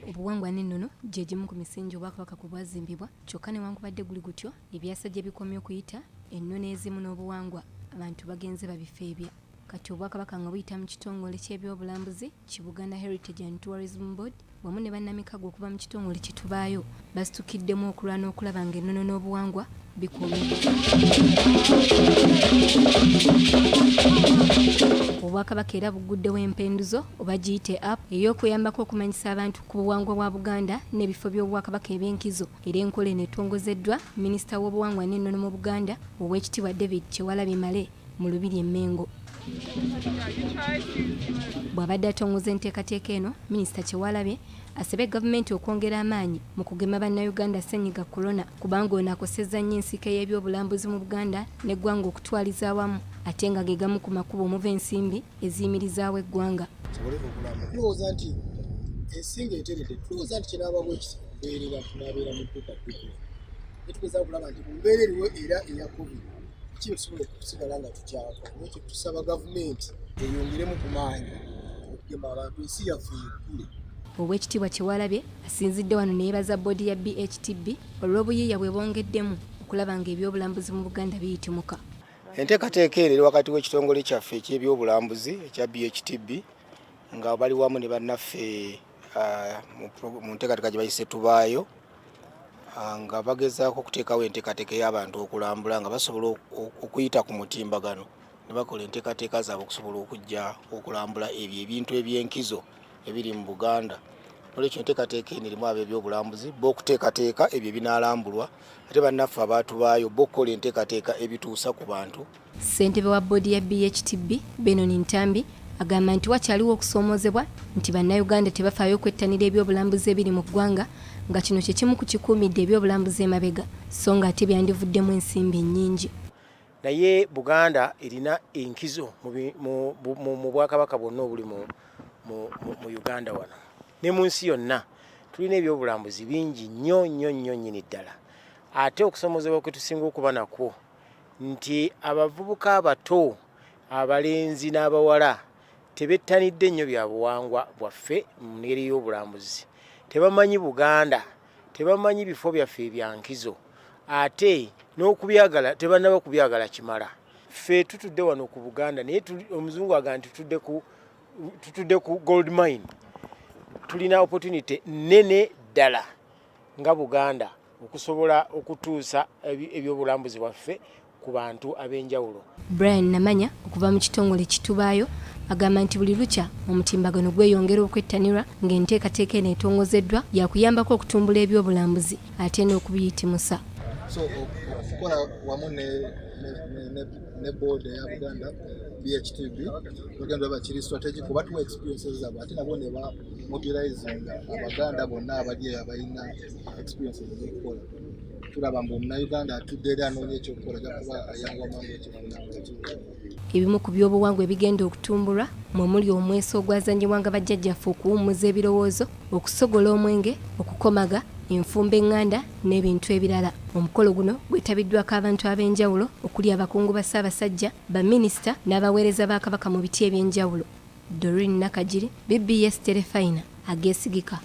Obuwangwa n'ennono gye gimu ku misingi Obwakabaka kwe bwazimbibwa kyokka newankubadde guli gutyo, ebyasa gye bikomye okuyita, ennono ezimu n'obuwangwa abantu bagenze babifeebya. Kati Obwakabaka nga buyita mu kitongole ky'ebyobulambuzi ki Buganda Heritage and Tourism Board wamu ne bannamikago okuva mu kitongole ki Tubaayo basitukiddemu okulwana okulaba ng'ennono n'obuwangwa bikuumibwa. Obwakabaka era bugguddewo empenduzo oba giyite app ey'okuyambako okumanyisa abantu ku buwangwa bwa Buganda n'ebifo by'Obwakabaka eby'enkizo era enkola eno etongozeddwa Minisita w'Obuwangwa n'Ennono mu Buganda Oweekitiibwa David Kyewalabye Male mu Lubiri e Mmengo. Bw'abadde atongoza enteekateeka eno, Minisita Kyewalabye asabye gavumenti okwongera amaanyi mu kugema Bannayuganda Ssennyiga Corona kubanga ono akosezza nnyo ensiike y'ebyobulambuzi mu Buganda n'eggwanga okutwaliza awamu ate nga ge gamu ku makubo omuva ensimbi eziyimirizaawo eggwanga. Tusobole okulamba tulowooza nti ensi ng'eteredde, tulowooza nti kinaaba bwe kiti mbeerera tunaabeera mu dduka dduka naye tugezaako okulaba nti mu mbeera eriwo era eya covid ki byetusobola okusigala nga tukyako. Nekyo tusaba gavumenti eyongeremu ku maanyi okugema abantu ensi yaffe yeggule. Oweekitiibwa Kyewalabye asinzidde wano ne yeebaza bboodi ya BHTB olw'obuyiiya bwe bongeddemu okulaba ng'ebyobulambuzi mu Buganda biyitimuka. Enteekateeka eno eri wakati w'ekitongole kyaffe eky'ebyobulambuzi ekya BHTB nga bali wamu ne bannaffe mu nteekateeka gye bayise Tubaayo nga bagezaako okuteekawo enteekateeka ey'abantu okulambula nga basobola okuyita ku mutimbagano ne bakola enteekateeka zaabwe okusobola okujja okulambula ebyo ebintu eby'enkizo ebiri mu Buganda. Nolwekyo enteekateeka eno erimu ab'ebyobulambuzi bo okuteekateeka ebyo ebinaalambulwa ate bannaffe abaatubaayo bo okukola enteekateeka ebituusa ku bantu. Ssentebe wa bboodi ya BHTB, Benon Ntambi agamba nti wakyaliwo okusoomoozebwa nti Bannayuganda tebafaayo kwettanira ebyobulambuzi ebiri mu ggwanga nga kino kye kimu ku kikuumidde ebyobulambuzi emabega sso ng'ate byandivuddemu ensimbi ennyingi. Naye Buganda erina enkizo mu Bwakabaka bwonna obuli mu Uganda wano ne mu nsi yonna. Tulina ebyobulambuzi bingi nnyo nnyo nnyo nnyini ddala. Ate okusomoozebwa kwe tusinga okuba nakwo nti abavubuka abato abalenzi n'abawala tebettanidde nnyo bya buwangwa bwaffe mu ngeri y'obulambuzi. Tebamanyi Buganda, tebamanyi bifo byaffe ebya nkizo ate n'okubyagala tebannaba kubyagala kimala. Ffe tutudde wano ku Buganda naye omuzungu agamba nti tutudde ku gold mine. Tulina opportunity nnene ddala nga Buganda okusobola okutuusa ebyobulambuzi bwaffe ku bantu ab'enjawulo. Brian Namanya okuva mu kitongole Kitubaayo agamba nti buli lukya omutimbagano gweyongera okwettanirwa ng'enteekateeka eno etongozeddwa yakuyambako okutumbula ebyobulambuzi ate n'okubiyitimusa. So okukola wamu ne board eya Buganda BHTB bagenda baba kiri strategic kuba tuwa experiences zaabwe ate nabo ne ba mobilizinga Abaganda bonna abali eyo abalina experiences ez'okukola. Tulaba mbu Omunnayuganda atudde eri anoonya ekyokukola ajja kuba ayanguwa mangu ekifuna. Ebimu ku by'obuwangwa ebigenda okutumbulwa mwe muli omweso ogwazannyibwanga bajjajjaffe okuwummuza ebirowoozo, okusogola omwenge, okukomaga, enfumba eŋŋanda n'ebintu ebirala. Omukolo guno gwetabiddwako abantu ab'enjawulo okuli abakungu ba Ssaabasajja, baminisita n'abaweereza ba Kabaka mu biti eby'enjawulo. Doreen Nakagiri, bbs Terefayina, ageesigika.